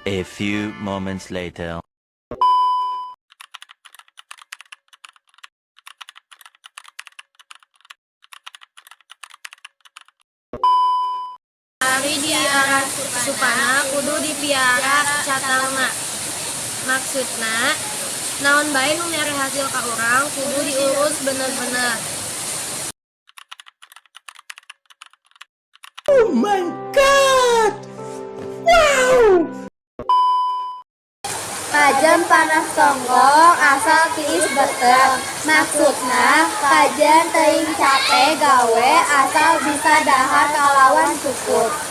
A few moments later. Ari diarasupanna kudu dipiara catalna. Maksudna, naon bae nu mere hasil ka urang kudu diurus bener-bener. Oh my God! Wow! Pajem panas tonggong asal tiis beuteung. Maksudna, pajen teuing cape gawe asal bisa dahar kalawan cukup.